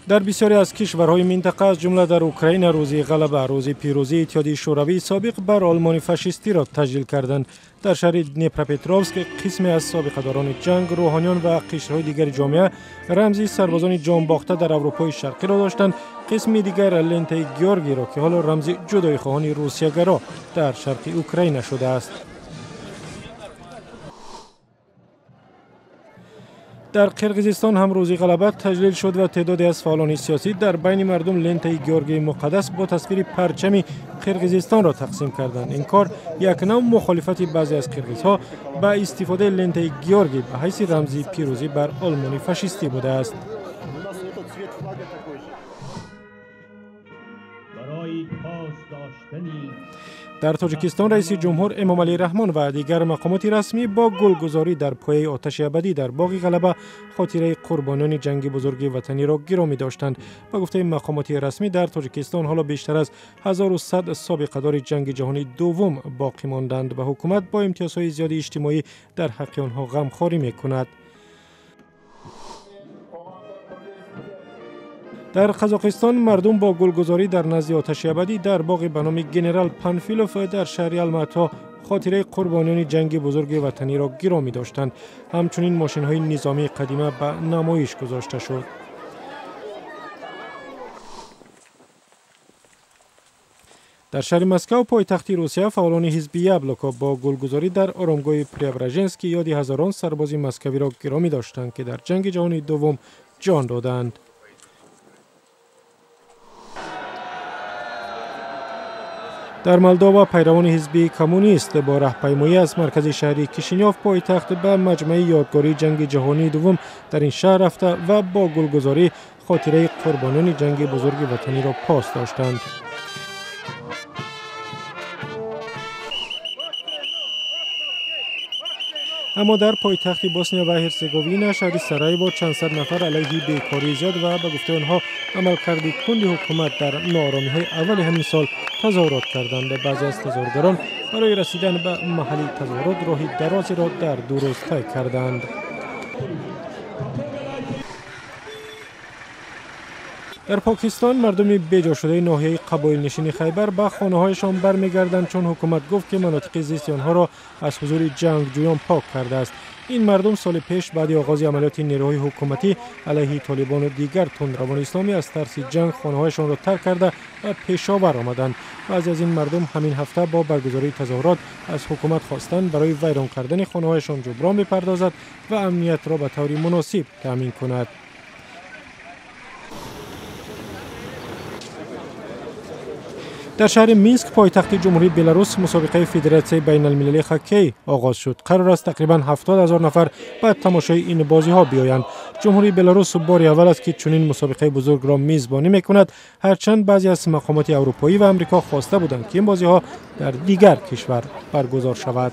Дар бисёре аз кишварҳои минтақа, аз ҷумла дар Украина, рӯзи ғалаба, рӯзи пирӯзии Иттиҳоди Шӯравии собиқ бар Олмони фашистиро таҷлил карданд. Дар шаҳри Днепропетровск қисме аз собиқадорони ҷанг, рӯҳониён ва қишрҳои дигари ҷомеа рамзи сарбозони ҷонбохта дар Аврупои Шарқиро доштанд, қисми дигар лентаи Георгиро, ки ҳоло рамзи ҷудоихоҳони русиягаро дар шарқи Украина шудааст. Дар Қирғизистон ҳам рӯзи ғалаба таҷлил шуд ва теъдоде аз фаъолони сиёсӣ дар байни мардум лентаи Георгии муқаддас бо тасвири парчами Қирғизистонро тақсим карданд. Ин кор як нав мухолифати баъзе аз қирғизҳо ба истифодаи лентаи Георгӣ ба ҳайси рамзи пирӯзӣ бар Олмони фашистӣ будааст. Дар Тоҷикистон раиси ҷумҳур Эмомалӣ Раҳмон ва дигар мақомоти расмӣ бо гулгузорӣ дар пояи оташи абадӣ дар боғи ғалаба хотираи қурбониёни ҷанги бузурги ватаниро гиромӣ доштанд. Ба гуфтаи мақомоти расмӣ, дар Тоҷикистон ҳоло бештар аз 1100 собиқадори ҷанги ҷаҳонии дуввум боқӣ монданд ва ҳукумат бо имтиёзҳои зиёди иҷтимоӣ дар ҳаққи онҳо ғамхорӣ мекунад. Дар Қазоқистон мардум бо гулгузорӣ дар назди оташи абадӣ дар боғи ба номи генерал Панфилов дар шаҳри Алмато хотираи қурбониёни ҷанги бузурги ватаниро гиромӣ доштанд. Ҳамчунин мошинҳои низомии қадима ба намоиш гузошта шуд. Дар шаҳри Москав, пойтахти Русия, фаъолони ҳизби Яблоко бо гулгузорӣ дар оромгоҳи Преображенский ёди ҳазорон сарбози москавиро гиромӣ доштанд, ки дар ҷанги ҷаҳонии дуввум ҷон доданд. Дар Молдова пайравони ҳизби коммунист бо раҳпаймоӣ аз маркази шаҳри Кишинёв, пойтахт, ба маҷмаи ёдгории ҷанги ҷаҳонии дуввум дар ин шаҳр рафта ва бо гулгузорӣ хотираи қурбониёни ҷанги бузурги ватаниро пос доштанд. Аммо дар пойтахти Босния ва Ҳерсеговина, шаҳри Сараево, чандсад нафар алайҳи бекории зиёд ва ба гуфтаи онҳо амалкарди кунди ҳукумат дар нооромиҳои аввали ҳамин сол тазоҳурот карданд. Баъзе аз тазоҳургарон барои расидан ба маҳалли тазоҳурот роҳи дарозеро дар 2 рӯз тай карданд. Дар Покистон мардуми беҷошудаи ноҳияи қабоилнишини Хайбар ба хонаҳояшон бармегарданд, чун ҳукумат гуфт, ки манотиқи зисти онҳоро аз ҳузури ҷангҷӯён пок кардааст. Ин мардум соли пеш баъди оғози амалиёти нерӯҳои ҳукуматӣ алайҳи толибону дигар тундравони исломӣ аз тарси ҷанг хонаҳояшонро тарк карда ва Пешовар омаданд. Баъзе аз ин мардум ҳамин ҳафта бо баргузории тазоҳурот аз ҳукумат хостанд барои вайрон кардани хонаҳояшон ҷуброн бипардозад ва амниятро ба таври муносиб таъмин кунад. Дар шаҳри Минск, пойтахти Ҷумҳурии Беларус, мусобиқаи Федератсияи байналмилалии хоккей оғоз шуд. Қарор аст тақрибан 70 000 нафар ба тамошои ин бозиҳо биёянд. Ҷумҳурии Беларус бори аввал аст, ки чунин мусобиқаи бузургро мизбонӣ мекунад, ҳарчанд баъзе аз мақомоти аврупоӣ ва Амрико хоста буданд, ки ин бозиҳо дар дигар кишвар баргузор шавад.